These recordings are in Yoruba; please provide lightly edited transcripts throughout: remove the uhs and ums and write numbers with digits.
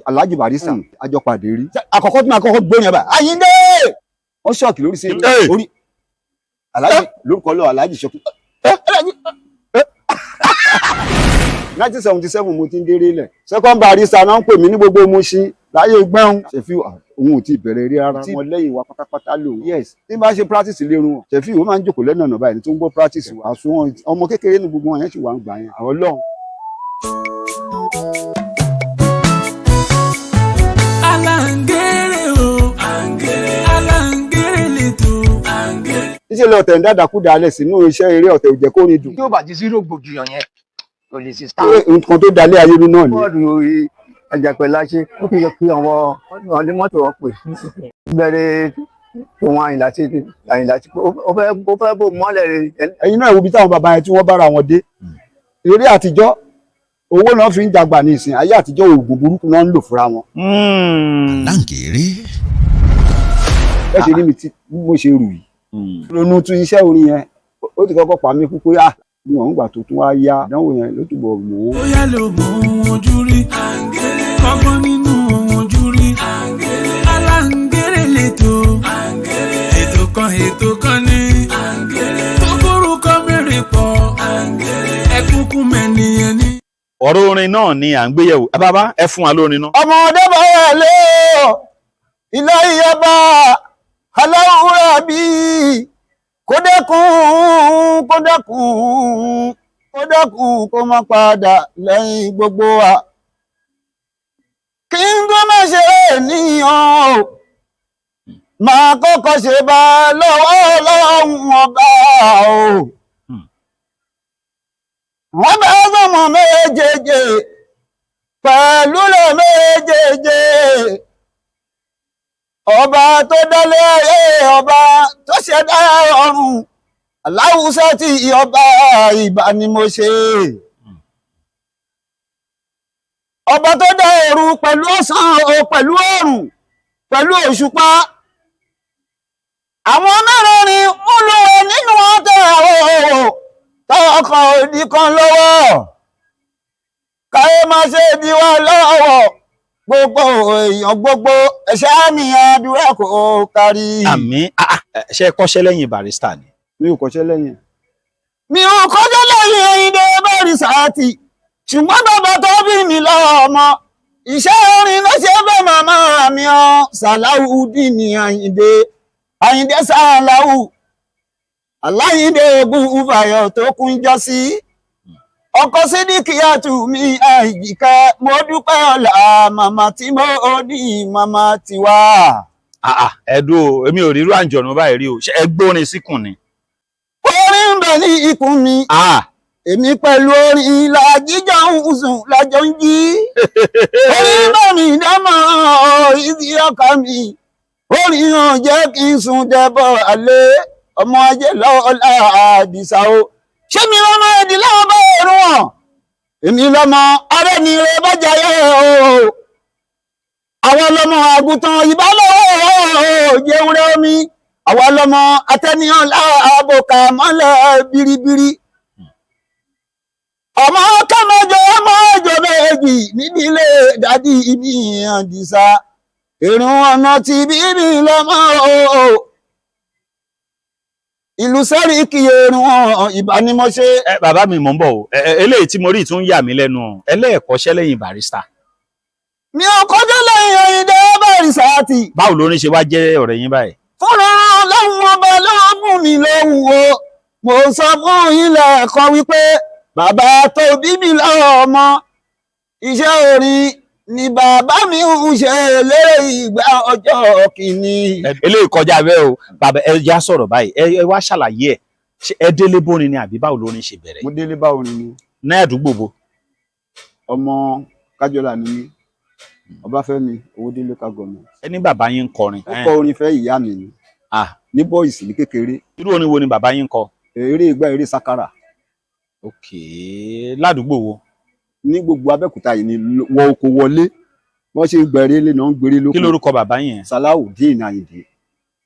Alhaji Barrister àjọpàdé rí. Àkọ́kọ́ tí màá kọ́kọ́ gbé yẹn báyìí, Àyìndé, wọ́n ṣọ́ọ̀kì lórí sí orí Alhaji lórúkọ lọ Alhaji ṣọ́ọ̀kì. 1977 mo ti ń déré lẹ̀. Second Barrister náà ń pè mí ní gbogbo Mushin láyé gbẹ́hùn. Ṣèfíù òun ò tí ì bẹ̀rẹ̀ rí rárá. Wọn lẹ́yìn wa pátápátá lòun. Yes, tí n bá ṣe practice lérun wọn. Ṣèfíù ó máa ń jókòó lẹ́nu ọ̀nà báyìí tó ń gbọ́ practice wa. Àsùnwọ̀n ọmọ kékeré ní gbogbo wọn yẹn sì wà ń gbà yẹn. Àwọn ọlọ́run. Aláǹgẹ̀rẹ̀ o, aláǹgẹ̀rẹ̀ lẹ́tọ̀. Níṣẹ́ lọ tẹ̀ ń dàdàkúdà alẹ́ sínú iṣẹ́ eré ọ̀tẹ̀ òjẹ́ kó ní dùn. Tí ó bá ti sí rògbòdìyàn yẹn kò lè sí star. Nǹkan tó dalé ayé rú náà ni. Bọ́ọ̀lù orí ẹ̀jẹ̀pẹ̀ láṣẹ ó fi kí àwọn onímọ́tò wọn pè bẹ̀rẹ̀ òun Àyìnlá tí Àyìnlá tí ó fẹ́ bò mọ́lẹ̀ rẹ̀. Ẹ̀yin náà wo ibi táwọn bàbá yẹn tí wọ́n bára wọn dé. Eré àtijọ́ owó náà fi ń jagbà ní ìsìn, ayé àtijọ́ oògùn burúkú náà ń lò fúnra wọn. Aláǹgẹ̀rẹ̀. Bẹ́ẹ̀ ṣe rí mi tí mo ṣe rù yìí. Ronú tún iṣẹ́ orin yẹn ó ti kọ́kọ́ pa mí kú pé à ní wọ́n ń gbà tó tún wá yá àdánwò yẹn ló túbọ̀ mú. Bóyá ló mọ ohun ojú rí, kọ́gbọ́n nínú ohun ojú rí. Aláǹgẹ̀rẹ̀ lẹ́tọ̀, ètò kan ètò kan ní. Tó kórúkọ mẹ́rin pọ̀, ẹkúnkún mẹ́niyẹn ní. Ọ̀rọ̀ orin náà ni à ń gbéyẹ̀wò. Ẹ bàbá, ẹ fún wa lórin náà. Ọmọdé bá wà lé o, ilé ìyọba aláwùrọ̀ bí kó dẹ́kun, kó dẹ́kun, kó dẹ́kun, kó má padà lẹ́yìn gbogbo wa. Kí n tó má ṣe ènìyàn o, máa kọ́kọ́ ṣe bá lọ́wọ́ Ọlọ́run ọba o. Wọ́n bá sọmọ méjèèjì pẹ̀lú lè méjèèjì, ọba tó dálé ayé, ọba tó ṣẹ̀dá ọ̀run, aláwùsá tí ọba ìbà ni mo ṣe. Ọba tó dá òru pẹ̀lú ọ̀sán o, pẹ̀lú òrùn pẹ̀lú òṣùpá, àwọn mẹ́rẹ̀ẹ̀rin ń lò nínú ọ̀tẹ̀ o, táwọn kan ò di kan lọ́wọ́, káyé má ṣe di wá lọ́wọ́, gbogbo èèyàn gbogbo ẹ̀ṣẹ́ àníyàn àdúrà kò kárí. Àmín. Ṣé ẹ kọ́ṣẹ́ lẹ́yìn Barrister ni? Mi ò kọ́ṣẹ́ lẹ́yìn. Mi ò kọ́ṣẹ́ lẹ́yìn Àyìndé Barrister tì, ṣùgbọ́n bàbá tó bí mi lọ́mọ iṣẹ́ orin ló ṣe fẹ́ màmá mi ọ́ Sàláùdíìnì Àyìndé, Àyìndé Sàláù Aláyìndé ogun ufayọ tó kún jọ sí ọkọ sídìkìyàtù mi àìjìká, mo dúpẹ́ ọ̀la màmá tí mo ní màmá tiwa. Ẹ dúró, èmi ò rírú àǹjọ̀nù báyìí rí o. Ṣé ẹ gbórin síkùn ni? Orin ń bẹ ní ikùn mi. Èmi pẹ̀lú orin la jíjọ ń sùn lájọ ń jí. Orin bá mi dámọ̀ ìdí ọkọ mi. Orin ò jẹ́ kí n sùn dẹ́bọ̀ àlẹ́ ọmọ ajé lọ́la àdìsá o. Ṣé mi lọ́mọ ẹ̀dí láwọn bá ẹ̀rù wọn? Èmi lọ́mọ arẹ́nire bá jayé o. Àwọn lọ́mọ àgùntàn ìbálòwò jẹ́wúrẹ́ omi. Àwọn lọ́mọ atẹ́nihan láàbòkà mọ́lẹ̀ biribiri. Ọmọ kẹ́mẹ́jọ ọmọ ẹjọ́ méjì nídìílé dádì ibi àdìsá. Èrò ọ̀nà tí bíbí lọ́mọ o. Ìlú Sẹ́ríkì èrò ìbánimọ̀ṣe. Ẹ bàbá mi, mò ń bọ̀ o. Eléyìí tí mo rí tún yà mí lẹ́nu o. Ẹlẹ́ẹ̀kọ́ṣẹ́ lẹ́yìn Barrister. Mi ò kọjá lẹ́yìn Àyìndé Barrister tì. Báwo lórin ṣe wá jẹ́ ọ̀rẹ́ yín báyìí? Fúnra Ọlọ́run ọba ló fún mi lóhùn o. Mo sọ fún yín lẹ́ẹ̀kan wípé bàbá tó bí mi lọ́mọ iṣẹ́ orin ni bàbá mi ń ṣe lérè ìgbà ọjọ́ kìíní. Eléyìí kọjá bẹ́ẹ̀ o bàbá, ẹ já sọ̀rọ̀ báyìí, ẹ wá ṣàlàyé ẹ̀. Ṣé ẹ délé bórin ni àbí báwo lórin ṣe bẹ̀rẹ̀? Mo délé bá orin ni. Ní àdúgbò bo? Ọmọ Kájọlá ni mí, Ọbáfẹ́mi Owódé local government. Ẹ ní bàbá yín ń kọrin. Ó kọ orin fẹ́ ìyá mi ni ní bọ́ìsì ní kékeré. Irú orin wo ni bàbá yín ń kọ? Eré ìgbà eré sakara. Ok, ládùúgbò wo? Ní gbogbo Abẹ́òkúta yìí ni, wọ oko wọlé, wọ́n ṣe ń gbẹ̀rẹ̀ ilé náà ń gbèrè lóko. Kí lorúkọ bàbá yẹn? Salawudeen Ayinde.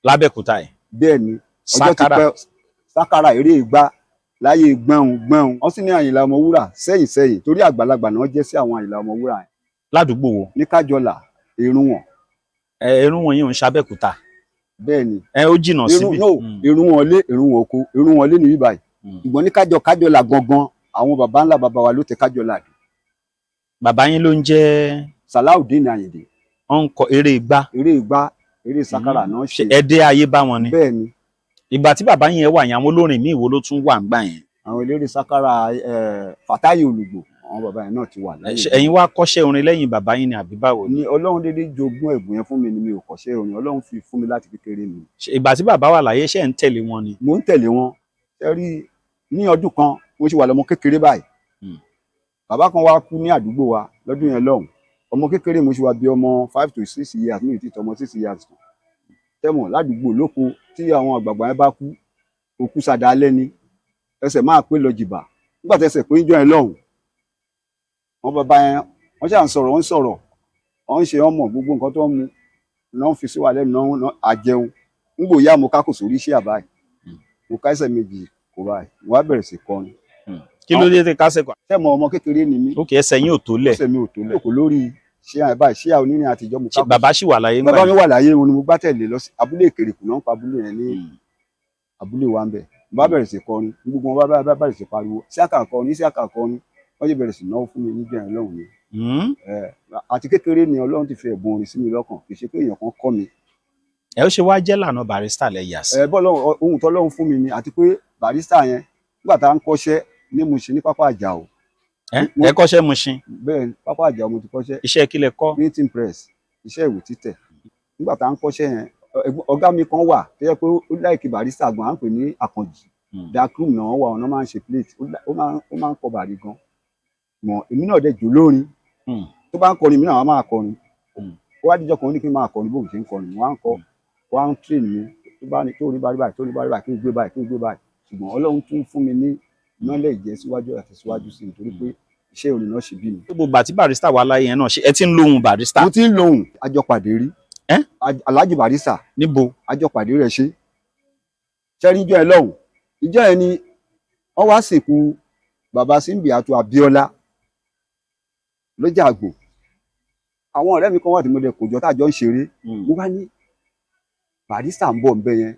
Lábẹ́òkúta yìí? Bẹ́ẹ̀ ni, ọjọ́ ti Sakara. pẹ́. Sakara eré ìgbà láyé gbẹ̀hùn gbẹ̀hùn, wọ́n sì ní Àyìnlá Ọmọwúrà sẹ́yìn sẹ́yìn, torí àgbàlagbà náà jẹ́ sí àwọn Àyìnlá Ọmọwúrà yẹn. Ládùúgbò wo? Ní Kájọlà, Èrúnwọ̀n. Èrúnwọ̀n yìí ń ṣàbẹ̀kúta. Bẹ́ẹ̀ ni. Ó jìnnà síbi. No, Èrúnwọ̀n lé, Èrúnwọ̀n oko, Èrúnwọ̀n lé níbí báyìí. Ṣùgbọ́n ní Kájọlà gangan, àwọn baba ńlá baba wa ló tẹ Kájọlà dé. Bàbá yín ló ń jẹ́ Sàláùdíìnì Àyìndé. Wọ́n ń kọ eré igbá. Eré igbá, eré sakara náà ṣe. Ẹ dé ayé bá wọn ni. Bẹ́ẹ̀ ni. Ìgbà tí bàbá yẹn wà yẹn, àwọn olórin míì wo ló tún wà ńgbà yẹn? Àwọn eléré sakara, Fàtáyé Olùgbò, àwọn bàbá yẹn náà ti wà láyé. Ẹ̀yin wá kọ́ṣẹ́ orin lẹ́yìn bàbá yín ni àbí báwo ni? Ọlọ́run dédé jogún ẹ̀bùn yẹn fún mi ni, mi ò kọ́ṣẹ́ orin, Ọlọ́run fi fún mi láti kékeré mi. Ìgbà tí bàbá wà láyé, ṣé ń tẹ̀lé wọn ni? Mo ń tẹ̀lé wọn. Ṣe rí, ní ọdún kan mo ṣì wà lọ́mọ kékeré báyìí, bàbá kan wá kú ní àdúgbò wa lọ́dún yẹn lọ́hùn. Ọmọ kékeré mo ṣì wà, bí ọmọ 5 to 6 years, mi ò tí ì tọmọ 6 years kan. Tẹ́mọ̀ ládùúgbò lóko, tí àwọn àgbààgbà yẹn bá kú, òkú sàdá alẹ́ ni ẹsẹ̀ máa pé lọ jìbà. Nígbà tẹsẹ̀ pé ń jọ yẹn lọ́hùn, wọn bàbá yẹn wọ́n ṣà ń sọ̀rọ̀, wọ́n ń sọ̀rọ̀, wọ́n ń ṣe ọmọ gbogbo nǹkan tó ń mu náà ń fi sí wa lẹ́nu náà àjẹun. Ń gbò yá, mo ká kò sórí iṣẹ́ àbáyé, mo ká ẹsẹ̀ méjì kò báyìí, mo wá bẹ̀rẹ̀ sí kọrin. Kí ló dé tẹ kásẹ̀ kọ? Tẹ́mọ̀ ọmọ kékeré ni mí. Ókè, ẹsẹ̀ yín ò tó lẹ̀. Ẹsẹ̀ mi ò tó lẹ̀. Kò lórí ṣé àbáyé, ṣé onírin àtijọ́ mo ká. Bàbá ṣì wà láyé ńgbà Bàbá mi wà láyé, òun ni mo gbá tẹ̀lé lọ sí abúlé Ìkèrèkù náà, ń pa abúlé yẹn ní abúlé wa ń bẹ̀. Mo bá bẹ̀rẹ̀ sí kọrin, gbogbo wọn bá bẹ̀rẹ̀ sí pariwo, Síákà kọrin, Síákà kọrin. Wọ́n ṣe bẹ̀rẹ̀ sí náwó fún mi nígbà yẹn lọ́hùn ni. Àti kékeré ni Ọlọ́run ti fi ẹ̀bùn orin sí mi lọ́kàn, kì í ṣe pé èèyàn kan kọ́ mi. Ẹ ó ṣe wá jẹ́ lànà Barrister lẹ yà sí? Ẹ bọ́ ohun tọ́lọ́run fún mi ni, àti pé Barrister yẹn, nígbà tá à ń kọ́ṣẹ́ ní Mushin, ní Pápá Àjàó. Ẹ kọ́ṣẹ́ Mushin? Bẹ́ẹ̀, Pápá Àjàó mo ti kọ́ṣẹ́. Iṣẹ́ kí lẹ kọ́? Printing press, iṣẹ́ ìwé títẹ̀. Nígbà tá à ń kọ́ṣẹ́ yẹn, ọ̀gá mi kan wà tó yẹ pé ó like Barrister gan, à ń pè ní Àkànjì. Darkroom náà wà, ọ̀nà máa ń ṣe plate, ó máa ń kọ bàrí gan. Mọ̀ èmi náà dẹ̀ jò lórin, tó bá ń kọrin èmi náà wá máa kọrin. Ó wá díjọ́ kan, ó ní kí n máa kọrin bóun ṣe ń kọrin, wọ́n á ń kọ, wọ́n á ń train mi, tó bá ní tó rí bá rí báyìí, tó rí bá rí báyìí, kí n gbé báyìí, kí n gbé báyìí. Ṣùgbọ́n Ọlọ́run tún fún mi ní knowledge jẹ́ síwájú àti síwájú sí i, nítorí pé iṣẹ́ orin náà ṣe bí mi. Gbogbo ìgbà tí Barrister wà láyé yẹn náà, ṣe ẹ ti ń lóhùn Barrister? Mo ti ń lóhùn, àjọpàdé rí. Alhaji Barrister. Níbo? Àjọpàdé rẹ̀ ṣe. Ṣẹ́rí ìjọ ẹ lọ́hùn, ìjọ ẹ ni wọ́n wá sìnkú bàbá Simbiatu Abiola lọ́jà àgbò. Àwọn ọ̀rẹ́ mi kan wà tí mo lè kójọ tá a jọ ń ṣeré. Mo bá ní Barrister ń bọ̀ ńbẹ yẹn,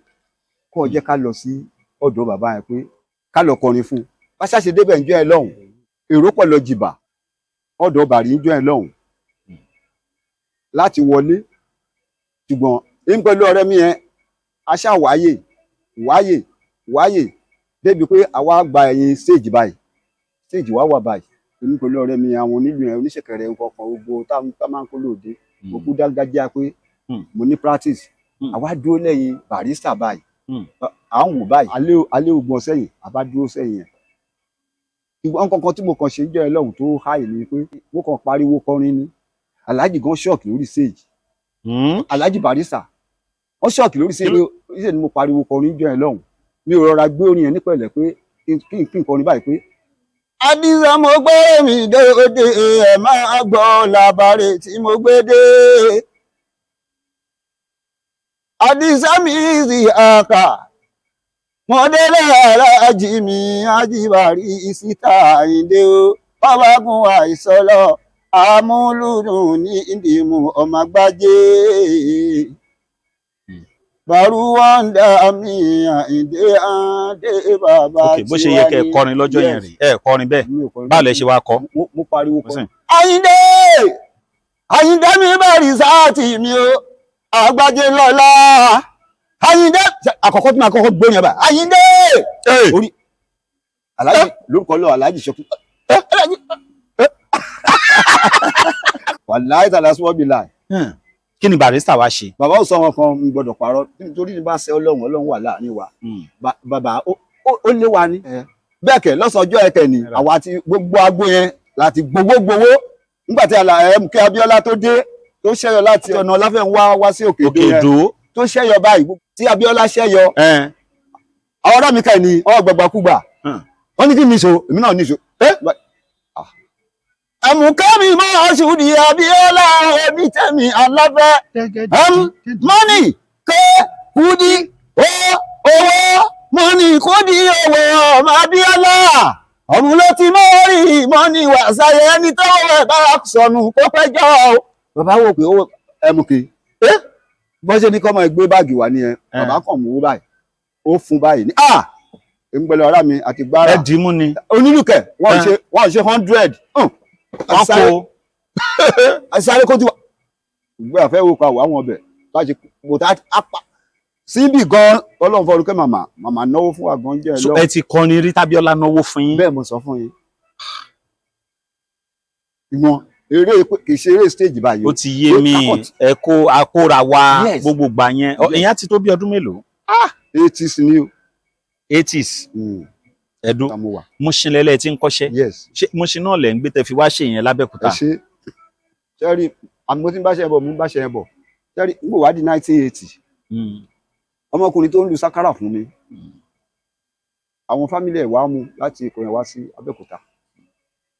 kó o jẹ́ ká lọ sí ọ̀dọ̀ bàbá yẹn pé ká lọ kọrin fún un. Bá ṣáṣe débẹ̀ ńjọ́ ẹ lọ́hùn, èrò pọ̀ lọ jìbà ọ̀dọ̀ bàrí ńjọ́ ẹ lọ́hùn láti wọlé. Ṣùgbọ́n èmi pẹ̀lú ọ̀rẹ́ mi yẹn, a ṣáà wáyè wáyè wáyè débi pé àwa gba ẹ̀yìn stage báyìí, stage wá wà báyìí. Èmi pẹ̀lú ọ̀rẹ́ mi, àwọn onílù yẹn, oníṣẹ̀kẹ̀rẹ̀ nǹkan kan gbogbo tá a máa ń kó lóde, mo kú dáńgájíá pé mo ní practice. Àwa dúró lẹ́yìn Barrister báyìí, à ń wò báyìí, alẹ́ ogun sẹ́yìn, àbá dúró sẹ́yìn yẹn. Ìwọ̀n kankan tí mo kàn ṣe ń jẹ́ ẹlọ́run tó háì ni pé mo kàn pariwo kọrin ni. Alhaji gan ṣọ́ọ̀kì lórí stage. Alhaji Barrister wọ́n ṣọ́ọ̀kì lórí stage ṣe ni mo pariwo kọrin jẹ́ ẹlọ́run. Mi ò rọra gbé orin yẹn ní pẹ̀lẹ́ pé kí n kọrin báyìí pé. Àdìsá mo gbé mi dé òde, ẹ máa gbọ́ làbàrè tí mo gbé dé. Àdìsá mi sì àkà mo délé aláàjì mi Ajíbárí Síta Àyìndé o, bàbá-gun àìsọlọ amúlùdùn ní ìdìmú ọmọ àgbájé bàrúwọ́ndà mi Àyìndé àdé bàbá Ok, bó ṣe yẹ kẹ́ ẹ kọrin lọ́jọ́ yẹn rèé, ẹ kọrin bẹ́ẹ̀, báwo lẹ ṣe wá kọ? Mo pariwo kọrin. Àyìndé Àyìndé mi Barrister mi o, àgbájé lọ́la Àyìndé àkọ́kọ́ tí màá kọ́kọ́ gbé yẹn báyìí, Àyìndé orí Alhaji lórúkọ lọ, Alhaji ṣọkú wàláì tàlà sùwọ́n bí láì. Kí ni Barrister wá ṣe? Bàbá ò sọ wọn kan, n gbọ́dọ̀ parọ́, nítorí ní bá ṣe Ọlọ́run, Ọlọ́run wà láàrin wa. Bàbá ó lé wa ní. Bẹ́ẹ̀ kẹ̀ lọ́sọ̀ọ́jọ́ ẹ̀kẹ́ ni àwa ti gbogbo agbó yẹn láti gbowó gbowó nígbà tí MK Abíọ́lá tó dé, tó ṣẹ́yọ láti ọ̀nà Láfẹ̀nwá wá sí Òkè Ìdó tó ṣẹ́yọ báyìí, tí Abíọ́lá ṣẹ́yọ, àwọn ọ̀rẹ́ mi kẹ́ ni ọ̀ gbàgbàkúgbà, wọ́n ní kí ni ìṣó, èmi náà ní ìṣó. Ẹ̀mùkẹ́mi máa ṣùdí Abíọ́lá onítẹ̀mí aláfẹ́ mọ́nì ké kúdí owó mọ́nì kúdí owó ọmọ Abíọ́lá. Ọ̀run ló ti mọ́ rí ìmọ̀ ní wàsáyé ẹni tó wẹ̀ bá sọnù kó pẹ́jọ́ o. Bàbá wò pé ó ẹmùkè bọ́n ṣe ní kọ́ máa gbé báàgì wá nìyẹn. Bàbá kàn mú báyìí, ó fún báyìí ní ah, èmi pẹ̀lú ọ̀rá mi àti gbára. Ẹ dì í mú ni. Onílùkẹ̀ wọ́n ṣe 100. Wọ́n kó Sáré kó tí wà gbé àfẹ́ wo pa àwọn ọbẹ̀ láti kò tá a pa síbì gan. Ọlọ́run fọlùkẹ́ màmá màmá náwó fún wa gan jẹ́ ẹ So lọ. ẹ ti kọrin rí tábíọ́lá náwó fún yín? Bẹ́ẹ̀ mo sọ fún yín, ìwọ̀n eré kì í ṣe eré stage báyìí. Ó ti yé mi. Ẹ kó akóra wa gbogbo gbà yẹn. Ìyẹn á ti tó bí ọdún mélòó? 80s ni o. 80s. Ẹ̀dùn Mushin lẹ́lẹ́ tí ń kọ́ṣẹ́? Yes. Ṣé Mushin náà lẹ̀ ń gbé tẹ́ fi wá ṣe yẹn lábẹ́òkúta? Ẹ ṣe sẹ́rí, àmọ́ tí ń bá ṣe bọ̀, mo ń bá ṣe bọ̀ sẹ́rí ń bò wá di 1980. Ọmọkùnrin tó ń lu sákárà fún mi, àwọn fámílì ẹ̀ wá mú láti Ìkòyí wá sí Abẹ́òkúta.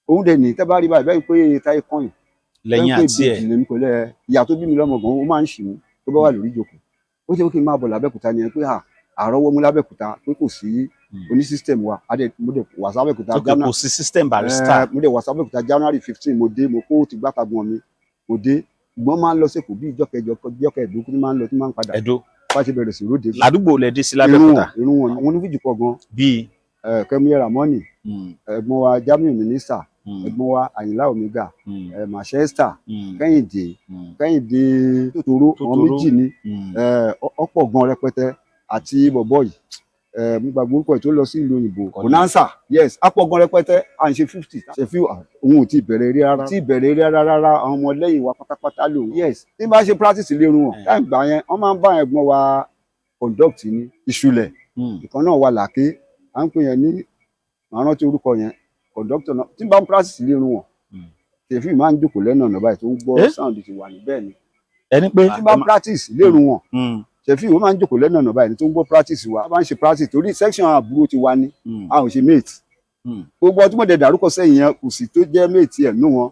Òun dẹ̀ ní tẹ́ bá rí báyìí báyìí pé táyé kọ́yìn lẹ́yìn àti ẹ̀ lèmi pẹ̀lú ẹ̀ ìyá tó bí mi lọ́mọ gan, ó máa ń ṣì mú tó bá wà lórí ìjókòó. Ó ṣe kí n máa bọ̀ lábẹ́òkúta ni ẹ pé àrọ́wọ́ mú lábẹ́òkúta pé kò sí oní system wa. Mo dẹ̀ wá sábẹ́òkúta. Kò sí system Barrister. Mo dẹ̀ wá sábẹ́òkúta January 15. Mo dé, mo kó ti gbàtàgbọ́n mi, mo dé. Ṣùgbọ́n máa ń lọ sẹ́kọ̀ọ́ bí ìjọ kẹjọ, ìjọ kẹẹ̀ẹ́dógún tí máa ń lọ, tí máa ń padà. Ẹ̀dó. Bá ṣe bẹ̀rẹ̀ sí róde. Ládùúgbò lẹ dé sí lábẹ́òkúta? Irun wọn àwọn onífújì pọ̀ gan. Bíi? Kẹ́mi Ramoni, ẹ̀gbọ́n wa Jamiu Minister, ẹ̀gbọ́n wa Àyìnlá Omega, Manchester, Kẹ́hìndé, Kẹ́hìndé Tòtòrò, àwọn méjì ni ọ̀pọ̀ gan rẹpẹtẹ, àti bọ̀bọ̀ yìí mo gbàgbọ́ orúkọ ẹ̀ tó lọ sí ìlú òyìnbó, Bonanza. Yes, àpọ̀ gan rẹpẹtẹ. À ń ṣe 50 ṣe fi òun ò tí ì bẹ̀rẹ̀ eré rárá, tí ì bẹ̀rẹ̀ eré rárá rárá. Àwọn ọmọ lẹ́yìn wa pátápátá lòun. Yes, tí n bá ṣe practice lérun wọn láì gbà yẹn, wọ́n máa ń bá ẹ̀gbọ́n wa conduct ní ìṣúlẹ̀ ìkan náà wà làké, à ń pè yẹn ní, màá rántí orúkọ yẹn, conductor náà. Tí n bá ń practice lérun wọn, tèfí máa ń jókòó lẹ́nu ọ̀nà báyìí tó ń gbọ́ sound ti wà níbẹ̀ ni. Ẹni pé tí n bá practice lérun wọn, ṣẹ̀fí ìwọ máa ń jókòó lẹ́nu ọ̀nà báyìí tó ń gbọ́ practice wa. A máa ń ṣe practice torí section àbúrò ti wa ní, a ò ṣe mate. Gbogbo ọtí mọ̀dẹ̀ dárúkọ sẹ́yìn yẹn, kò sì tó jẹ́ mate ẹ̀ nú wọn.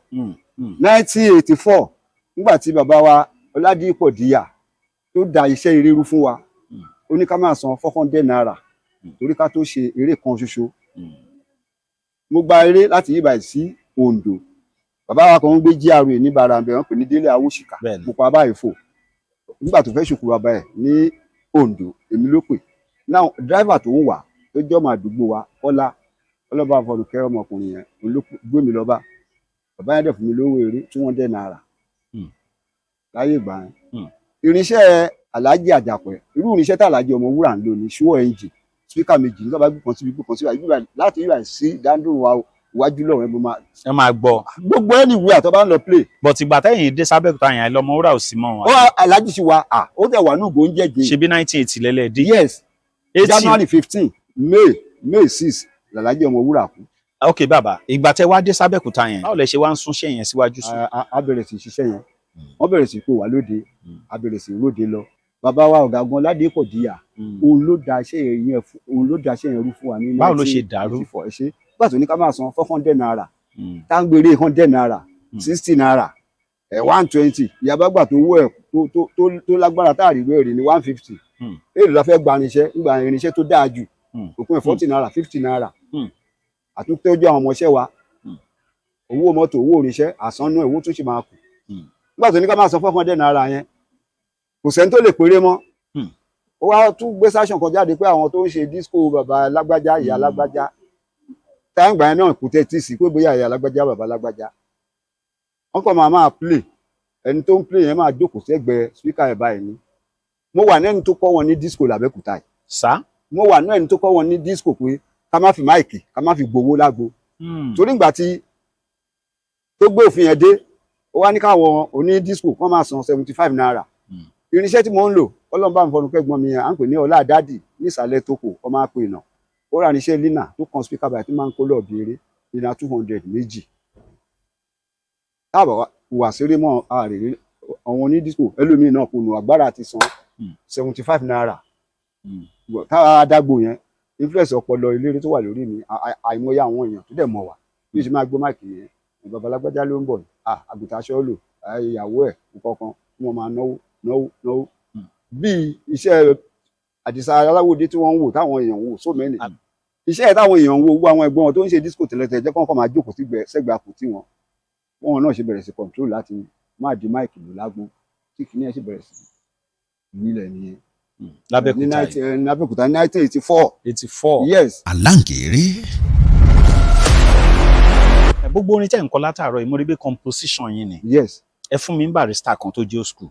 1984, nígbà tí bàbá wa Ọládìpọ̀ Díyà tó da iṣẹ́ eré rú fún wa, ó ní ká máa san 400 naira torí ká tó ṣe eré kan ṣoṣo. Mo gba eré láti yíba sí Oǹdó. Bàbá wa kan ń gbé GRA ní Barambẹ̀, wọ́n pè ní Délé Awóṣìkà. Mo pa báyìí fò nígbà tó fẹ́ ṣòkò bàbá ẹ̀ ní Oǹdó, èmi ló pè. Now driver tó ń wà tó jẹ́ ọmọ àdúgbò wa, Kọ́lá ọlọ́ba àfọlùkẹ́, ọmọkùnrin yẹn òun ló gbé mi lọ́ba. Bàbá yẹn dẹ̀ fún mi lówó eré 200 naira láyé ìgbà yẹn. Irinṣẹ́ Alhaji Àjàpẹ́, irú irinṣẹ́ tí Alhaji Ọmọwúrà ń lò ní ṣúwọ́ engine, speaker méjì nígbà bá gbé kan síbi, gbé kan síbi láti yíba sí dáńdùn wa iwájú lọ́wọ́ ẹ mo máa. Ẹ máa gbọ́. Gbogbo ẹni ìwé àtọ́ bá ń lọ play. But ìgbà tẹ́yìn dé sábẹ́òkúta yẹn, Ọmọwúrà ò sí mọ́ wọn. Ó Alhaji ti wà, ó tẹ̀ wà ní ògbó ń jẹ́jẹ́. Ṣebí 1980 lẹ́lẹ́ dé? Yes, January 15, May 6 làlájì Ọmọwúrà kú. Ok bàbá, ìgbà tẹ́ wá dé sábẹ́òkúta yẹn, báwo lẹ ṣe wá ń súnṣẹ́ yẹn síwájú sí? A bẹ̀rẹ̀ sí ṣiṣẹ́ yẹn, wọ́n bẹ̀rẹ̀ sí pé wà lóde, a bẹ̀rẹ̀ sí lóde lọ. Bàbá wa Ọ̀gágun Ọládìpọ̀ Díyà, òun ló da iṣẹ́ yẹn, òun ló da iṣẹ́ yẹn rú fún wa ní. Báwo ló ṣe dàrú? Nígbà tó ní ká máa san 400 naira, tá ń gbére 100 naira, 60 naira, ẹ̀ 120. Ìyá bá gbà tó wó ẹ̀ tó lágbára tá àríwé rè ní 150. Èlò la fẹ́ gba irinṣẹ́, gba irinṣẹ́ tó dáa jù, òpin ẹ̀ 40 naira, 50 naira. Àtúntọ́jú àwọn ọmọọṣẹ́ wa, owó mọ́tò, owó irinṣẹ́, àsánú ẹ̀, owó tó ṣe máa kù. Nígbà tó ní ká máa san 400 naira yẹn, kò sẹ́ni tó lè péré mọ́. Ó wá tún gbé sáṣàn kan jáde pé àwọn tó ń ṣe disco, bàbá lágbájá, ìyá lágbájá, táǹgbà yẹn náà kò tẹ́ tí sí pé bóyá ìyá lágbájá, bàbá lágbájá, wọ́n kàn máa play. Ẹni tó ń play yẹn máa jókòó sẹ́gbẹ̀ẹ́ speaker ẹ̀ báyìí ni. Mo wà nẹ́ni tó kọ́ wọn ní disco làbẹ́kúta yìí. Sá. Mo wà nẹ́ni tó kọ́ wọn ní disco pé ká má fi máìkì, ká má fi gbowó lágbo. Torí ìgbà tí tó gbé òfin yẹn dé, ó wá ní káwọn oní disco kán máa san 75 naira. Irinṣẹ́ tí mo ń lò, Ọlọ́run bá mi fọnù kẹ́gbọ́n mi yẹn, à ń pè ní Ọlá Dádì nísàlẹ̀ Tókò, ọmọ àpè ìnà. Ó ra irinṣẹ́ lina tó kan speaker báyìí tó máa ń kó lọ́ọ̀bì eré, lina 200 méjì. Táàbà wà séré mọ́ ààrẹ àwọn oní disco ẹlòmíín náà kò nù agbára àti san 75 naira. Táwa adágbò yẹn influence ọpọlọ eléré tó wà lórí mi, àìmọye àwọn èèyàn tó dẹ̀ mọ̀ wá bí o ṣe máa gbọ́ máìkì yẹn, babalágbájá ló ń bọ̀, àgùntàn aṣọ lò, ìyàwó ẹ̀ nǹkan tí wọ́n máa náwó náwó náwó bíi iṣẹ́ Àdìsá Aláwòdé tí wọ́n ń wò táwọn èèyàn ń wò so many. Iṣẹ́ ẹ̀ táwọn èèyàn ń wo, gbogbo àwọn ẹ̀gbọ́n wọn tó ń ṣe disco tẹ́lẹ̀tẹ́lẹ̀ jẹ́ kọ́kọ́ máa jókòó sí sẹ́gbẹ̀ẹ́ àpótí wọn. Wọn náà ṣe bẹ̀rẹ̀ sí control láti máa di mic lò lágbo, tí kìíní ẹ̀ ṣe bẹ̀rẹ̀ sí nílẹ̀ nìyẹn. Ní Lábẹ́òkúta yìí. Lábẹ́òkúta ní 1984. 84. Yes. Aláǹgẹ̀rẹ̀. Gbogbo orin tẹ́ ń kọ látàárọ̀ yìí, mo rí bí composition yín ni. Yes. Ẹ fún mi ní Barrister kan tó jẹ́ old school.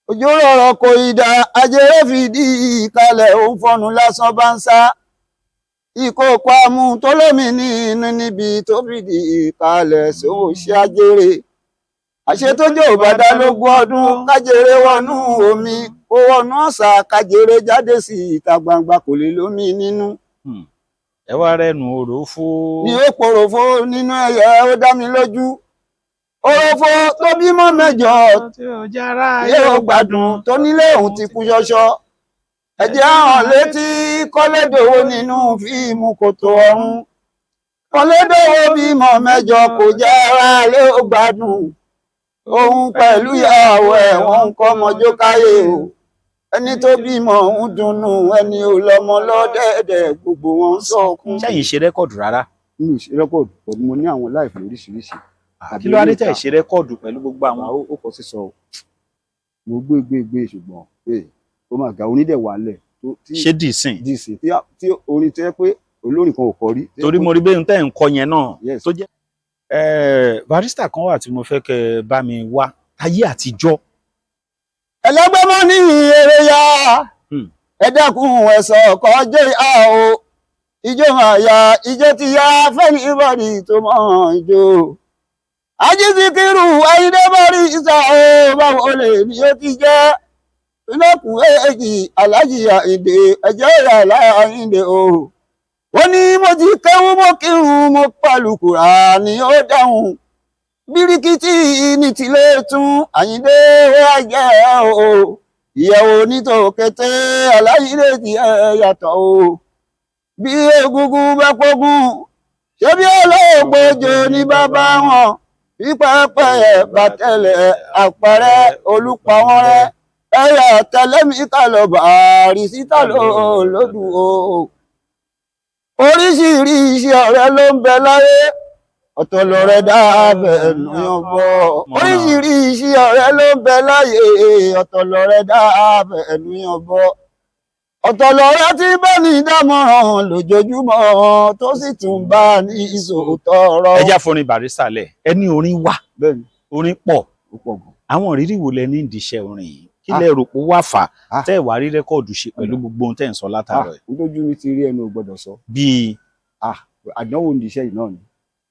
Ojú rọrọ kò ìdá ajẹrẹ fìdí ìkalẹ̀ òun fọnù lásán bá ń sá ìkókó amú tó lómi ní inú níbi tó fìdí ìkalẹ̀ sówó ṣe ajẹrẹ àṣetójò bàdá lógún ọdún kájẹrẹ wọnú omi kó wọnú ọ̀sà kájẹrẹ jáde sí ìta gbangba kò lè lómi nínú. Ẹ wá rẹnu òròfó. Ní ó poròfó nínú ẹyẹ, ó dá mi lójú òròfó tó bímọ mẹ́jọ tí ó jára yóò gbádùn tó nílé òun ti kú ṣọṣọ. Ẹ̀jẹ̀ hàn létí kọ́lédòwò nínú fíìmù kòtò ọ̀run. Kọ́lédòwò bímọ mẹ́jọ kò jẹ́ ara lé ó gbádùn òun pẹ̀lú ìyàwó ẹ̀ wọ́n ń kọ́ ọmọjó káyé o. Ẹni tó bímọ ń dunnú, ẹni ò lọ́mọ lọ́dẹ̀ẹ̀dẹ̀ gbogbo wọn ń sọkún. Sẹ́yìn ṣe record rárá? Mi ò ṣe record, pẹ̀lú mo ní àwọn live lóríṣiríṣi. Kí ló wá dé tẹ̀ ṣe record pẹ̀lú gbogbo àwọn? Àwọn ó kọ sísọ o, mo gbé gbé gbé, ṣùgbọ́n ee, ó máa ga onídẹ̀ wà lẹ̀. Ṣé dìísìn? Dìísìn tí orin tó yẹ pé olórin kan ò kọ rí. Torí mo rí bẹ́ẹ̀ tẹ́ ń kọ yẹn náà. Yes. Tó jẹ́ Barrister kan wà tí mo fẹ́ kẹ́ ẹ bá mi wá táyé àtijọ́. Ẹlẹgbẹ́ mọ́ ní eré ya. Ẹ dákun, ẹ̀sọ̀ ọkọ̀ jẹ́ ìhà o, ijó máa ya, ijó ti ya fẹ́ni ìbọ̀dì tó mọ̀ ijó. Ajísíkírù ayídẹ́bọ̀rí ìsà o, báwo lè ní ó ti jẹ́ ìlọ́kùn èjì alájì Àyìndé ẹ̀jẹ̀ ìyá Àyìndé o. Ó ní mo ti kéwú, mo kírun, mo pàlùkùrà ni ó dáhùn bíríkìtì ní tilé tún Àyìndé wá jẹ́ o. Ìyàwó nítòkété aláyílé ti ẹ yàtọ̀ o. Bí egungun bá pógún, ṣé bí olóògbòjò ní bàbá wọn, bí pẹ́pẹ́ bá tẹ̀lé àpẹẹrẹ olùpàwọn rẹ ẹ̀yà tẹ̀lẹ́mí kálọ̀ bàárí síta lódù o. Oríṣiríṣi ọ̀rẹ́ ló ń bẹ láyé, ọ̀tọ̀ lọ̀rẹ́ dábẹ̀ nùyàn bọ̀. Oríṣiríṣi ọ̀rẹ́ ló ń bẹ láyé, ọ̀tọ̀ lọ̀rẹ́ dábẹ̀ nùyàn bọ̀. Ọ̀tọ̀ lọ̀rẹ́ tí bá ní dámọ̀ràn lójoojúmọ́ tó sì tún bá ní ìṣòótọ́ ọ̀rọ̀. Ẹ já forin Barrister lẹ̀. Ẹ ní orin wà. Bẹ́ẹ̀ni. Orin pọ̀. Ó pọ̀ gan. Àwọn ìrírí wo lẹ ní ìdí iṣẹ́ orin yìí? Kí lẹ rò pé wà fà tẹ́ ẹ̀ wá rí record ṣe pẹ̀lú gbogbo ohun tẹ́ ẹ̀ ń sọ látàárọ̀ yìí? Lójú mi ti rí, ẹnu ò gbọ́dọ̀ sọ. Bíi? Àdánwò ní iṣẹ́ yìí náà ni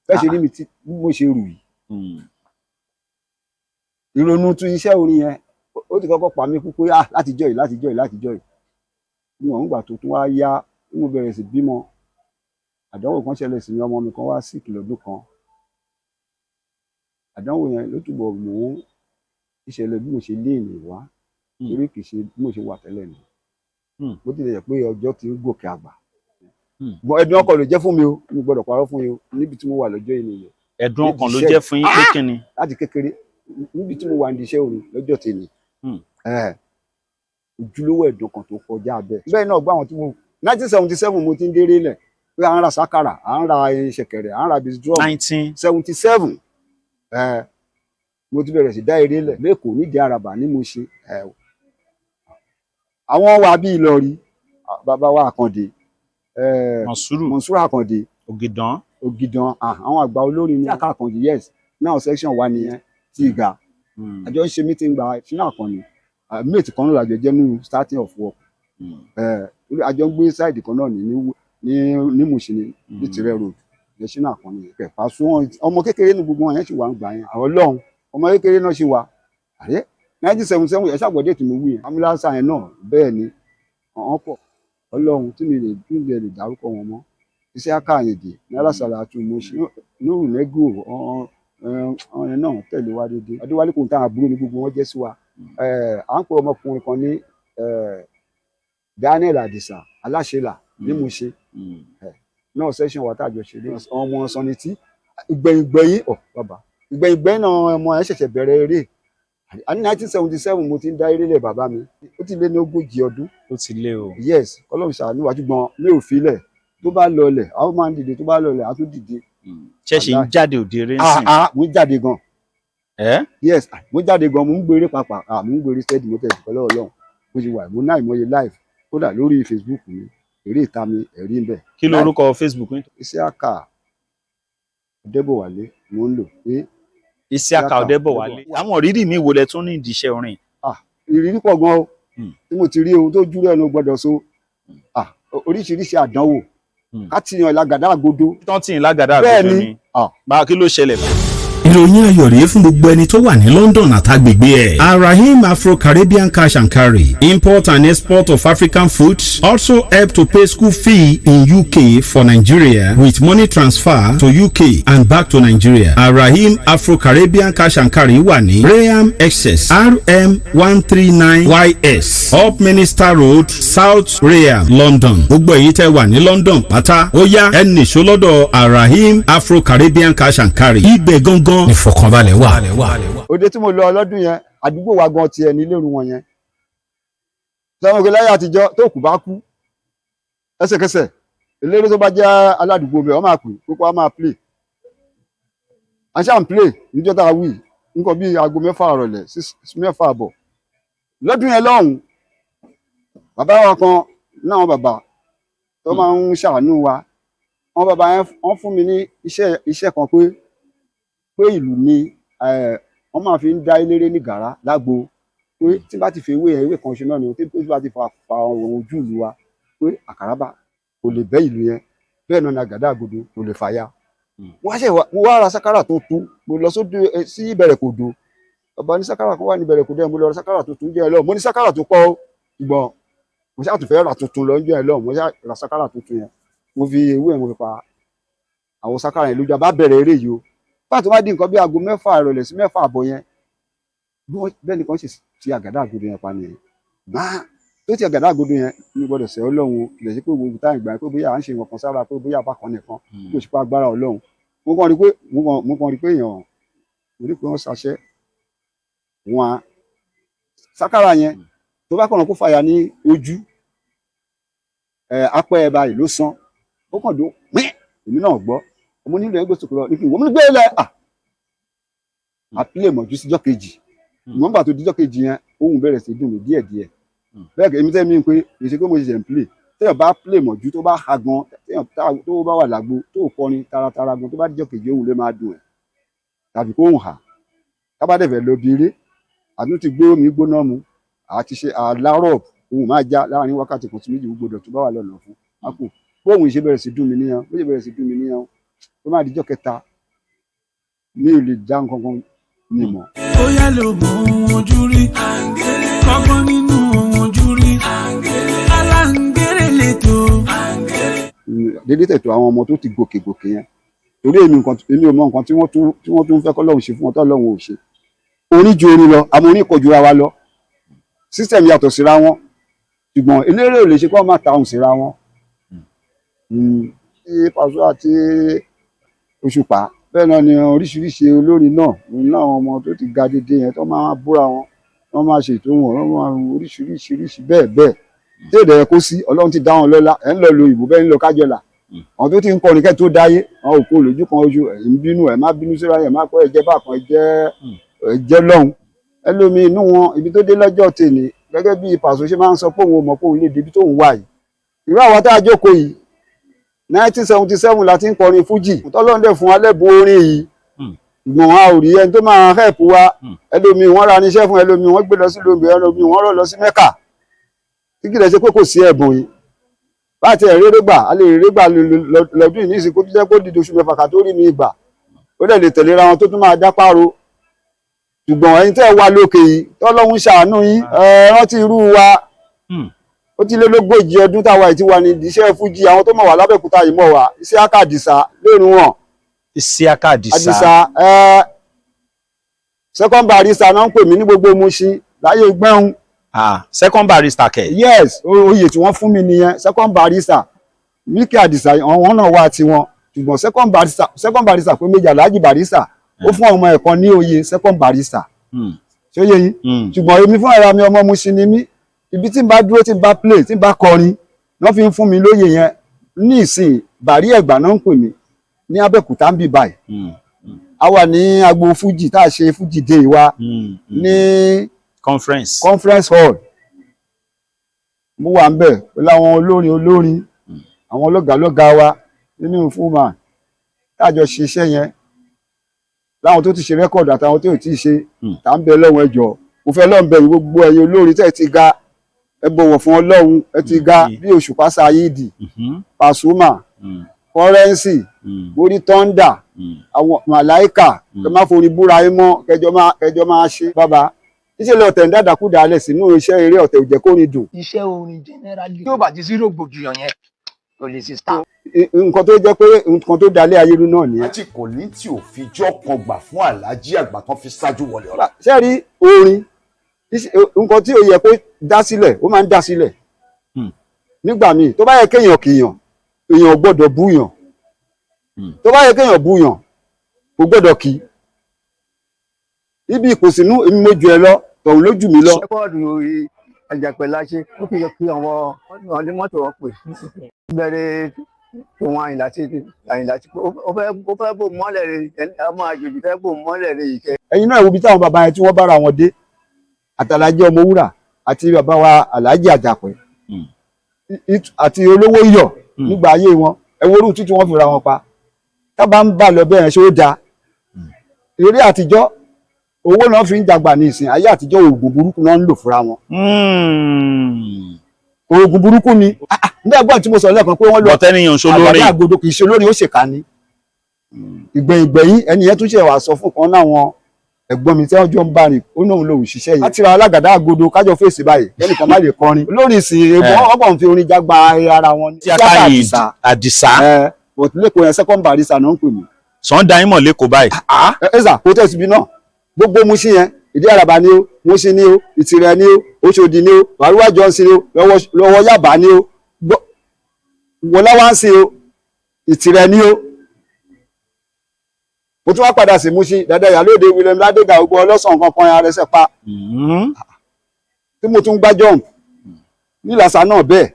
bẹ́ẹ̀ ṣe rí mi tí mo ṣe rù yìí. Ìrònú tún iṣẹ́ orin yẹn ó ti kọ́kọ́ pa mí kú pé láti jọ́ yìí, láti jọ́ yìí, láti jọ́ yìí ní wọ́n ń gbà tó tún wá yá tí mo bẹ̀rẹ̀ sí bímọ. Àdánwò kan ṣẹlẹ̀ sí mi, ọmọ mi kan wá sick lọ́dún kan. Àdánwò yẹn ló túbọ̀ mú ìṣẹ̀lẹ̀ bí mo ṣe lé ènìyàn wá, torí kì í ṣe bí mo ṣe wà tẹ́lẹ̀ ni. Bó tilẹ̀ jẹ́ pé ọjọ́ ti ń gòkè àgbà, ẹ̀dùn ọkàn ló jẹ́ fún mi o, mi gbọ́dọ̀ parọ́ fún yín o, níbi tí mo wà lọ́jọ́ ènìyàn. Ẹ̀dùn ọkàn ló jẹ́ fún yín pé kí ni? Láti kékeré, níbi tí mo wà ní iṣẹ́ orin lọ́jọ́ tèmi, ojúlówó ẹ̀dùn kan tó kọjá bẹ́ẹ̀. Bẹ́ẹ̀ náà gbọ́ àwọn tí mo 1977 mo ti ń déré lẹ̀ pé à ń ra sákàrà, à ń ra ṣẹ̀kẹ̀rẹ̀, à ń ra bass drum. 19 77 mo ti bẹ̀rẹ̀ sí dá eré lẹ̀ lẹ́kọ̀ọ́ nídìí àràbà ní mo ṣe. Àwọn wa bíi Ìlọrí, bàbá wa Àkàndé, Mọ̀nsúrù Àkàndé, Ògìdán, Ògìdán, àwọn àgbà olórin ní àká Àkàndé, yes, náà section wa nìyẹn tí ìgà àjọ ń ṣe meeting gba sínú Àkàndé, mate kan náà làjọ jẹ́ nínú starting of work. Àjọ ń gbé side kan náà ní Mùṣín ní Tirẹ̀ Road ní sínú Àkàndé kẹfà sún. Ọmọ kékeré ní gbogbo wọn yẹn sì wà ń gbà yẹn, àwọn ọlọ́run ọmọ kékeré náà sì wà. Àrẹ 1977 yẹn ṣàgbọ́dé tí mo wí yẹn, amúlásà yẹn náà bẹ́ẹ̀ ni ọ̀hún pọ̀, ọlọ́run tí mi lè tún lè dárúkọ wọn mọ́. Iṣẹ́ akáyìndé náírà sàlàtú mo ṣe nuru negro ọ̀hún náà tẹ̀lé wa dédé. Adéwálé kò ń tàn, àbúrò ní gbogbo wọn jẹ́ sí wa. À ń pe ọmọkùnrin kan ní Daniel Adisa aláṣẹlà ní mo ṣe náà session wa tájọ ṣe ọmọ sanití ìgbẹ̀yìngbẹ̀yìn ọ̀ bàbá ìgbẹ̀yìngbẹ̀yìn náà ọmọ yẹn ṣẹ̀ṣẹ̀ bẹ̀rẹ̀ eré. Ní 1977 mo ti ń dá eré lẹ̀ bàbá mi, ó ti lé ní 40 ọdún. Ó ti lé o. Yes, Ọlọ́run ṣàánú wa, ṣùgbọ́n mi ò filẹ̀. Tó bá lọlẹ̀, àwọn máa ń dìde. Tó bá lọlẹ̀, á tún dìde. Ṣẹ̀ṣẹ̀ ń jáde òde eré ń sìn? Ah, ah, mo ń jáde gan. Ẹ́. Yes, ah, mo ń jáde gan, mo ń gbére pàpà. Ah, mo ń gbére steady. Mo tẹ̀sí pẹ̀lú Ọlọ́run mo ṣe wà. Mo ní àìmọye live, kódà lórí Facebook mi, eré ìta mi, ẹ̀rí ń bẹ. Kí lorúkọ Facebook yín? Isiaka Ọdẹ́bọ̀wálé mo ń lò ní. Isiaka Ọdẹ́bọ̀wálé. Àwọn ìrírí mi wo lẹ tún ní ìdí iṣẹ́ orin? Ìrírí pọ̀ gan o tí mo ti rí ohun tó júrú ẹnu gbọ́dọ̀ so. Ah, oríṣiríṣi àdánwò ká ti yan ìlàgàdá àgodo. Tán tí ń lágàdá Bẹ́ẹ̀ àgùntàn ni. ni. Bá kí ló ṣẹlẹ̀? Ìròyìn ayọ̀ rèé fún gbogbo ẹni tó wà ní London àtàgbègbè ẹ̀. Arahim Afro-Caribbean Cash and Carry, import and export of African foods, also help to pay school fee in UK for Nigeria with money transfer to UK and back to Nigeria. Arahim Afro-Caribbean Cash and Carry wà ní Rainham, Essex, RM 139 YS, Upminster Road, South Rainham, London. Gbogbo èyí tẹ́ wà ní London pátá, ó yá, ẹ nìṣó lọ́dọ̀ Arahim Afro-Caribbean Cash and Carry. Ibẹ̀ gangan ìfọ̀kànbalẹ̀ wà. Òde tí mo lọ lọ́dún yẹn, àdúgbò wa gan tiẹ̀ ní lérú wọn yẹn. Sọ́wọ́n pé láyé àtijọ́, tó kù bá kú, ẹsẹ̀kẹsẹ̀ eléré tó bá jẹ́ aládùúgbò bẹ̀ wọ́n máa pè kókó, wọ́n máa play. Àṣà ń play níjọ́ tá a wí, nǹkan bíi aago 6 ìrọ̀lẹ́ sí 6:30 lọ́dún yẹn lọ́hùn. Bàbá wa kan náà, bàbá tó máa ń ṣàánú wa, wọn bàbá yẹn, wọ́n fún mi ní iṣẹ́ kan pé ìlú ni wọ́n máa fi ń dá eléré ní gàrá lágbo, pé tí bá ti fi ewé yẹn, ewé kan ṣe náà ni, tí bá ti fa ohun ojú ìlú wa, pé àkàràbà kò lè bẹ́ ìlú yẹn, bẹ́ẹ̀ náà ni àgàdá àgodo kò lè fàya. Wọ́n ṣe mo wá ra sákàrà tuntun, mo lọ sódò sí ìbẹ̀rẹ̀ kòdò. Bàbá ní sákàrà kan wà ní ìbẹ̀rẹ̀ kòdò yẹn. Mo lọ ra sákàrà tuntun jẹ́ ẹ lọ. Mo ní sákàrà tó pọ̀ o, ṣùgbọ́n mo ṣáà tún fẹ́ ra tuntun lọ jẹ́ ẹ lọ. Mo ṣáà ra sákàrà tuntun yẹn, mo fi ewé yẹn, mo fi pa àwọn sákàrà yẹn lójú. Àbá bẹ̀rẹ̀ eré yìí o. Báà tó bá di nǹkan bí aago 6 ìrọ̀lẹ́ sí 6:30 yẹn, bí wọ́n bẹ́ẹ̀ nìkan ṣe ti àgàdá àgodo yẹn pa nìyẹn. Gbáà tó ti àgàdá àgodo yẹn ní gbọ́dọ̀ sẹ́ Ọlọ́run o. Kìlẹ̀ sí pé gbogbo táyà ìgbà pé bóyá à ń ṣe nǹkan kan sára, pé bóyá apá kan nìkan kí o sì pa agbára Ọlọ́run. Mo kàn rí pé èèyàn, mo rí pé wọ́n ṣaṣẹ́ wọn á sákàrà yẹn, tó bá kànáà kó fàyà ní ojú ẹ, apẹ́ ẹ báyìí ló san, ó kàn dún pín. Èmi náà gbọ́ ọmọ nílò ẹgbẹ́ sòkòrò ní kí n wọ́n mú gbé lẹ̀ à àpilẹ̀ mọ̀jú síjọ́ kejì. Ìwọ̀n gbà tó díjọ́ kejì yẹn, ohun bẹ̀rẹ̀ sí dùn mí díẹ̀díẹ̀. Bẹ́ẹ̀ kẹ́ èmi tẹ́ mi pé kì í ṣe pé mo ṣẹ̀ṣẹ̀ ń play. Téèyàn bá play mọ̀jú, tó bá ha gan, téèyàn tó bá wà lágbo tó kọrin taratara gan, tó bá díjọ́ kejì, ohun lè máa dùn ẹ̀ tàbí kó hùn hà. Tábà dẹ̀ fẹ́ lọ bí eré, àtún ti gbé omi gbóná mu àti ṣe àlárọ̀, ohun máa já láàrin wákàtí kan sí méjì. Gbogbo tó bá wà lọ́nà fún akù, bóun ṣe bẹ̀rẹ̀ sí dùn mí níyàn, bó ṣe bẹ̀rẹ̀ sí dùn mí níyàn, tó máa díjọ́ kẹta, mi ò lè dá nǹkan kan mi mọ̀. Bóyá ló mọ ohun ojú rí, kọ́gbọ́n nínú ohun ojú rí. Aláǹgẹ̀rẹ̀ lẹ́tọ̀. Dédé tẹ̀tọ̀ àwọn ọmọ tó ti gòkè gòkè yẹn, torí èmi nǹkan, èmi ò mọ nǹkan tí wọ́n tún fẹ́ kọ́lọ́hún ṣe fún wọn tọ́lọ́hún ò ṣe. Orin ju orin lọ, àmọ́ orin kò jura wa lọ, system yàtọ̀ síra wọn, ṣùgbọ́n eléré ò lè ṣe kó wọ́n máa ta ohùn síra wọn. Tí Paso àti Òṣùpá, bẹ́ẹ̀ náà ni oríṣiríṣi olórin náà ní àwọn ọmọ tó ti ga dédé yẹn tó máa búra wọn, wọ́n máa ṣètò wọn, wọ́n máa oríṣiríṣiríṣi bẹ́ẹ̀ bẹ́ẹ̀ tí èdè yẹ kó sí. Ọlọ́run ti dá wọn lọ́lá. Ẹ̀ ń lọ lo ìbò bẹ́ẹ̀, ń lọ kájọlà. Àwọn tó ti ń kọrin kẹ́ tó dáyé, àwọn òkú olójú kan ojú ẹ̀ ń bínú. Ẹ̀ má bínú síra ẹ̀, má kọ́ ẹ̀ jẹ́ bákan, ẹ̀ jẹ́ ẹ̀ jẹ́ lọ́hùn. Ẹlòmíì inú wọn, ibi tó dé lọ́jọ́ tèmi, gẹ́gẹ́ bí Pàṣọ ṣe máa ń sọ pé òun ò mọ̀ pé òun lè débi tóun wà yìí. Irú àwọn tá a jókòó yìí, 1977 la ti ń kọrin fújì. Tọ́lọ́run dẹ̀ fún wa lẹ́bùn orin yìí, ṣùgbọ́n a ò rí ẹni tó máa help wa. Ẹlòmíì wọ́n ra irinṣẹ́ fún, ẹlòmíì wọ́n gbé lọ sí lómi, ẹlòmíì wọ́n rọ̀ lọ sí Mẹ́kà, tí kìlẹ̀ ṣe pé kò sí ẹ̀bùn yìí. Bá ti ẹ̀ réré gbà, a lè réré gbà lọ́dún yìí ní ìsìnkú, tó jẹ́ kó dìde oṣù 6 ká tó rí mi gbà, ó dẹ̀ lè tẹ̀léra wọn tó tún máa dá páro. Ṣùgbọ́n ẹ̀yin tẹ́ ẹ wà lókè yìí, tọ́lọ́hún ṣàánú yín, ẹ rántí irú wa. Ó ti lé lógójì ọdún táwa yìí ti wà ní iṣẹ́ fújì. Àwọn tó mọ̀ wá lábẹ́òkúta yìí mọ̀ wá, Isiaka Àdìsá lóòrùn wọn. Isiaka Àdìsá. Àdìsá ẹ, second barrister náà ń pè mí ní gbogbo Mushin láyé gbẹ́hùn. Ah, second barrister kẹ? Yes, oyè tí wọ́n fún mi nìyẹn, second barrister. Mike Àdìsá, àwọn náà wà tiwọn, ṣùgbọ́n second barrister, second barrister pé méjì. Alhaji Barrister ó fún ọmọ ẹ̀kan ní oyè second barrister. Ṣé ó yé yín? Ṣùgbọ́n èmi fún ara mi, ọmọ Mushin ni mí. Ibi tí n bá dúró, tí n bá play, tí n bá kọrin, wọ́n fi ń fún mi lóyè yẹn. Ní ìsìn, Bàrí Ẹ̀gbá náà ń pè mí ní Abẹ́òkúta ń bì báyìí. A wà ní agbo fújì tá a ṣe fújì day wa ní Conference. Conference hall. Mo wà ń bẹ̀ pẹ̀lú àwọn olórin olórin, àwọn lọ́gàálọ́gàá wa nínú fúnma tájọ ṣiṣẹ́ yẹn, láwọn tó ti ṣe record àtàwọn tó ì tí ì ṣe. Tá ń bẹ lọ́wọ́, ẹjọ́ mo fẹ́ lọ́n bẹ̀rù gbogbo ẹ̀yin olórin tẹ́ ẹ ti ga, ẹ bọ̀wọ̀ fún Ọlọ́run. Ẹ ti ga bí Òṣùpá Saheed, Pasuma, Currency, Muri Thunder, àwọn Màláìkà. Kẹ má forí búra yín mọ́, kẹjọ máa ṣe bàbá níṣẹ́ lọ tẹ̀ ń dàdàkúdà alẹ̀ sínú iṣẹ́ eré ọ̀tẹ̀ ò jẹ́ kórin dùn. Iṣẹ́ orin generally, tí ó bá ti sí rògbòdìyàn yẹn, kò lè sí star. Nǹkan tó jẹ́ pé nǹkan tó dalẹ̀ ayélu náà nìyẹn. Alhaji Kollington ò fijọ́ kan gbà fún Alhaji àgbà tán fi ṣáájú wọlé ọ̀la. Ṣé rí orin, nǹkan tí ó yẹ kó dá sílẹ̀, ó máa ń dá sílẹ̀ nígbà míì. Tó bá yẹ kéèyàn kìyàn, èèyàn ò gbọ́dọ̀ búyàn. Tó bá yẹ kéèyàn búyàn, kò gbọ́dọ̀ kí ibi ìkùnsínú. Èmi mo jù ẹ lọ, tọ̀hún ló jù mí lọ. Record orí Àjàpẹ̀ láṣẹ ó fi kí àwọn onímọ́tò wọn pè bẹ̀rẹ̀ tòun Àyìnlá sí Àyìnlá sí ó fẹ́ bò mọ́lẹ̀ rẹ̀, ọmọ àjòjì fẹ́ bò mọ́lẹ̀ rẹ̀ ìkẹ́. Ẹ̀yin náà wo ibi táwọn bàbá yẹn tí wọ́n bára wọn dé, àtàlájẹ́ Ọmọwúrà àti bàbá wa Alhaji Àjàpẹ́ àti Olówó Iyọ̀ nígbà ayé wọn. Ẹ wo orú títí wọ́n fi ra wọn pa. Tábà ń bà lọ bẹ́ẹ̀, ṣé ó dáa? Eré àtijọ́, owó náà fi ń jàgbà ní ìsìn. Ayé àtijọ́, oògùn burúkú náà ń lò fúnra wọn. Oògùn burúkú ni. Ah, ah, nígbà gbọ́n tí mo sọ lẹ́ẹ̀kan pé wọ́n lọ Bọ̀tẹ́niyàn ṣolórin. Àgbàdo àgòdò kì í ṣe olórin, ó ṣèkà ni. Ìgbẹ̀yìn gbẹ̀yìn, ẹni yẹn tún ṣe wà sọ fún kan náwọn ẹ̀gbọ́n mi tí wọ́n jọ ń bá rìn, ó náà lòun ṣiṣẹ́ yẹn láti ra alágàdá àgòdò kájọ fèsì báyìí, kẹ́nìkan má lè kọrin olórin ìsìn èèbọ̀. Ọgbọ̀n fi orin jágba ara wọn ní. Tíátà Àyìndé Àdìsá. Ẹ but lẹ́kọ̀ọ́ yẹn, second barrister náà ń pè mí. Sàn dá yín mọ̀ lẹ́kọ̀ọ́ báyìí. Ẹ ẹ sà, kó tẹ̀síbi náà gbogbo Mushin yẹn, Ìdí Àràbà ni ó, Mushin ni ó, Ìtìrẹ ni ó, Òṣòdì ni ó, Wàrúwà Johnson ni ó, lọ́wọ́ Yàbá ni ó, Wọláwánsì ó, Ìtìrẹ ni ó. Mo tún wá padà sí Mushin dada, Ìyálóde William Ládégà, gbogbo ọlọ́sàn kankan arẹsẹ̀ pa tí mo tún gbá jump nílàsà náà bẹ́ẹ̀.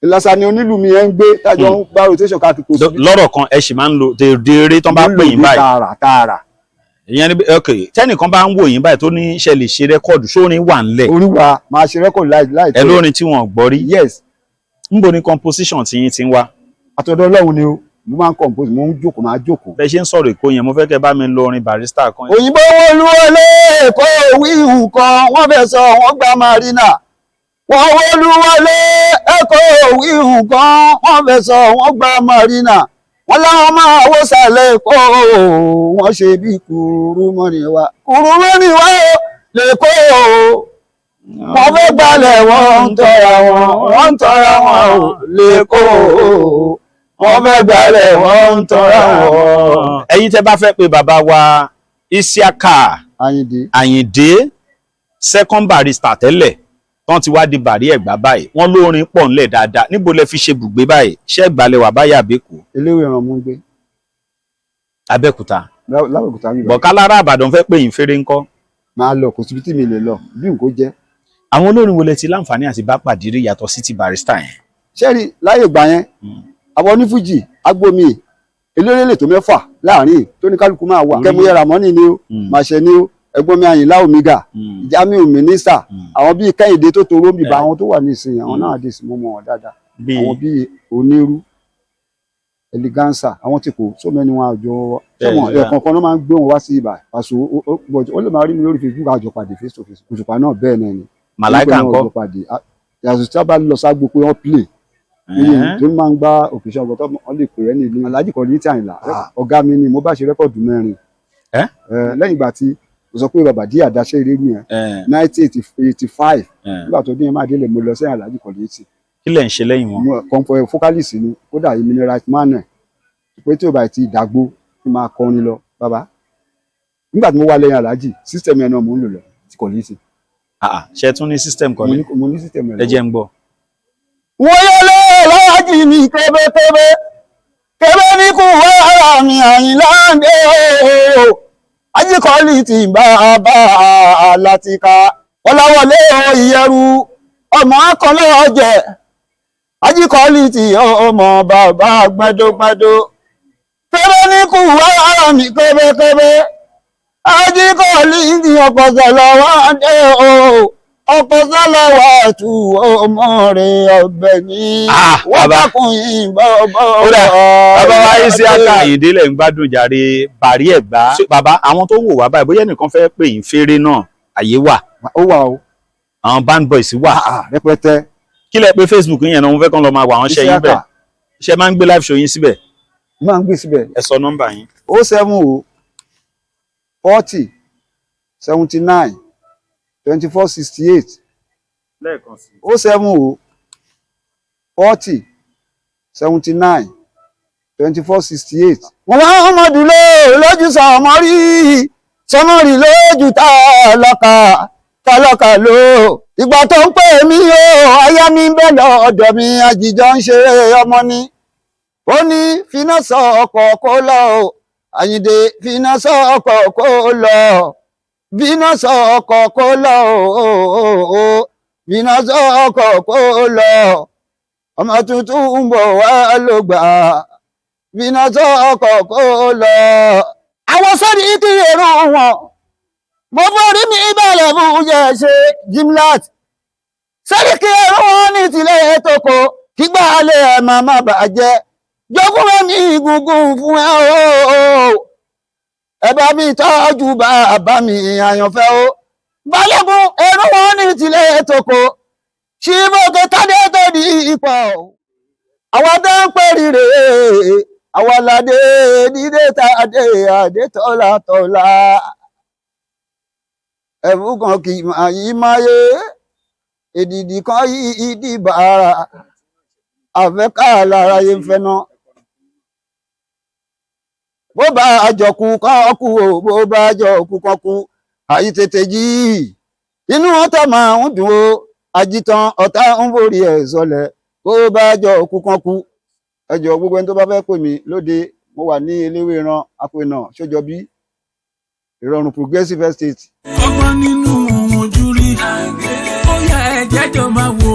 Ìlàsà ni onílù mi yẹn ń gbé tájọ ń gbá rotation káàkiri, kò sí. Lọ́rọ̀ kan, ẹ sì máa ń lo dèrè eré tán bá pè yín báyìí? Tààrà tààrà. Ìyẹn ni ok, tẹ́nìkan bá ń wò yín báyìí tó ní ṣe lè ṣe record, sórin wà ńlẹ̀? Orí wa máa ṣe record láì láì. Ẹ lórin tí wọ́n gbọ́ rí? Yes. Níbo ni composition tí yín ti ń wá? Àtọ̀dọ̀ Ọlọ́run ni o. Mo máa ń compose, mo ń jókòó, máa jókòó. Bẹ́ẹ̀ ṣe ń sọ̀rọ̀ Èkó yẹn, mo fẹ́ kẹ́ bá mi lo orin Barrister kan. Òyìnbó wọlúwọlé kó wí nǹkan wọ́n fẹ́ sọ, wọ́n gba marina. Wọ́n wọlúwọlé kó wí nǹkan wọ́n fẹ́ sọ, wọ́n gba marina. Wọ́n láwọn máa wó sàlẹ̀ kó wọ́n ṣe bí kúrú mọ́ni wá, kúrú mọ́ni wá lẹ́kọ́. Wọ́n fẹ́ gbalẹ̀, wọ́n ń tọ́ra wọn, wọ́n ń tọ́ra wọn ò lẹ́kọ́. Wọ́n fẹ́ gbalẹ̀, wọ́n ń tọ́ra wọn. Ẹ̀yin tẹ́ bá fẹ́ pé bàbá wa Isiaka Àyìndé. Àyìndé, second barrister tẹ́lẹ̀ tán ti wá di Bàrí Ẹ̀gbá báyìí, wọ́n lórin pọ̀ ńlẹ̀ dáadáa. Níbo lẹ fi ṣe bùgbé báyìí? Ṣé Ẹ̀gbá lẹ wà báyìí àbẹ́kù? Eléwé ìran mú gbé. Abẹ́òkúta. Lábẹ́òkúta mi. Bọ̀kálára Àbàdàn fẹ́ pè yín fèrè ńkọ́? Máa lọ, kò síbi tí mi lè lọ bí nǹkó jẹ́. Àwọn olórin wo lẹ ti láǹfààní àti bá pàdé rí yàtọ̀ sí ti Barrister yẹn? Ṣẹ́rí láyè ìgbà yẹn, àwọn onífújì agbomi eléré lè tó mẹ́fà láàrin tó ní kálukú máa wà. Kẹ́múyẹ́ Ramọ́nì ni ó, Màṣẹ ni ó, ẹ̀gbọ́n mi Àyìnlá Omega, Jamiu Mínísítà, àwọn bíi Kẹ́hìndé tó toró ń bìbá, àwọn tó wà nísìnyí, àwọn náà dé sí mọ́ wọn dáadáa, àwọn bíi Onírú Eleganza, àwọn tí kò so many wọn àjọ sọmọ ẹ̀ẹ̀kan kan ló máa ń gbé wọn wá sí ibà pàṣẹ. Ó lè máa rí mi lórí Facebook, àjọ pàdé face to face. Òṣùpá náà bẹ́ẹ̀ náà ni. Màláìka ńkọ́? Àjọ pàdé yàtọ̀ tí a bá lọ ságbo pé wọ́n play iye tó máa ń gbá òkèṣẹ́ ọgbọ́n tó wọ́n lè pè é ní ilé. Alhaji Kollington Àyìnlá, ọ̀gá mi ni. Mo bá ṣe record mẹ́rin lẹ́yìn ìgbà tí mo sọ pé bàbá díà dáṣẹ́ eré yẹn, 1985. Nígbà tó dín yẹn máa délé, mo lọ sẹ́yìn Alhaji Kollington. Kí lẹ̀ ń ṣe lẹ́yìn wọn? Kọ́ńpọ̀ vocalist ni. Kódà èmi ni right man ẹ̀ pé tí o bá ti dàgbò kí n máa kọrin lọ bàbá. Nígbà tí mo wà lẹ́yìn Alhaji, system yẹn náà mò ń lò lọ ti Kollington. Ṣe tún ní system kan? Mo ní system yẹn. Ẹ jẹ́ ń gbọ́. Wọ́n yọ lọ́wọ́jì mi kébékébé kébé ní kú wá ara mi Àyìnlá ń dé o. Ajíkọ́lì ti bá a bá a láti ka Ọláwọlé Ìyẹrù ọmọ akọlọ́jẹ. Ajíkọ́lì tí ọmọ bàbá gbẹ́dógbẹ́dó. Fẹ́rẹ́ ní kù wá ara mi kébékébé. Ajíkọ́lì tí ọkọ̀ sọ̀lọ̀ wá dé o. Ọkọ̀ sọ̀lọ̀ wá tù ọmọ rẹ̀ ọbẹ̀ ní. Ah, Wọ́n bàbá. dákun yìí bọ́. Ó dà, bàbá wa Isiaka Àyìndé lẹ̀ ń gbádùn jàre Bàrí Ẹ̀gbá. Bàbá, àwọn tó ń wò wá báyìí, bóyá ẹnìkan fẹ́ pè yín fèrè náà, àyè wà. Ó wà o. Àwọn band boys wà. Ah, rẹpẹtẹ. Kí lẹ pé Facebook yẹn náà, wọ́n fẹ́ kán lọ máa wà àwọn iṣẹ́ yín bẹ̀? Isiaka. Ṣé máa ń gbé live show yín síbẹ̀? Máa ń gbé síbẹ̀. Ẹ sọ nọ́mbà yín. 070 40 79 24 68. Lẹ́ẹ̀kan sí. 070 40 79 24 68. Wọ́n wá ọmọdù ló lójú sọmọrí sọmọrí lójú tálákà tálákà ló ìgbà tó ń pè mí o, aya mi ń bẹ lọ́dọ̀ mi, àjìjọ ń ṣeré ọmọ ni. Ó ní finá sọ ọkọ̀ kó lọ o, Àyìndé, finá sọ ọkọ̀ kó lọ, finá sọ ọkọ̀ kó lọ o, finá sọ ọkọ̀ kó lọ, ọmọ tuntun ń bọ̀ wá ló gbà, bínà tó ọkọ̀ kó lọ. Àwọn sọ́ọ̀dì ìkiri èrò wọn. Mo forí mi ìbàlẹ̀ fún yẹ ṣe Jimlat. Sọ́ọ̀dì kí èrò wọn ní tilẹ̀ tóko kígbà alẹ́ ẹ̀ máa má bàjẹ́. Jogún ẹ̀mí gungun fún ẹ o. Ẹ bá mi tọ́jú bàbá mi àyànfẹ́ o. Balẹ̀kùn èrò wọn ní tilẹ̀ tóko. Ṣíbòkè tádé tó di ipò. Àwọn tó ń pè rírè, àwọn aládé dídé tá a dé àdé tọ́lá tọ́lá. Ẹ̀fún kan kì í máa yí máyé, èdìdì kan yí ìdí bàrà, àfẹ́ká lára yé ń fẹ́ náà. Bó bá àjọkù kan kú o, bó bá àjọkù kan kú, àyí tètè jí. Inú ọ̀tá máa ń dùn o, àjìtàn ọ̀tá ń borí ẹ̀ sọlẹ̀, bó bá àjọkù kan kú. Ẹ jọ̀ọ́, gbogbo ẹni tó bá fẹ́ pè mí lóde, mo wà ní Eléwéran, Apẹ̀nà, Ṣójọbí, Ìrọ̀rùn Progressive Estate. Ọgbọ́n nínú ohun ojú rí. Ó yá, ẹ̀jẹ̀ jọ máa wò.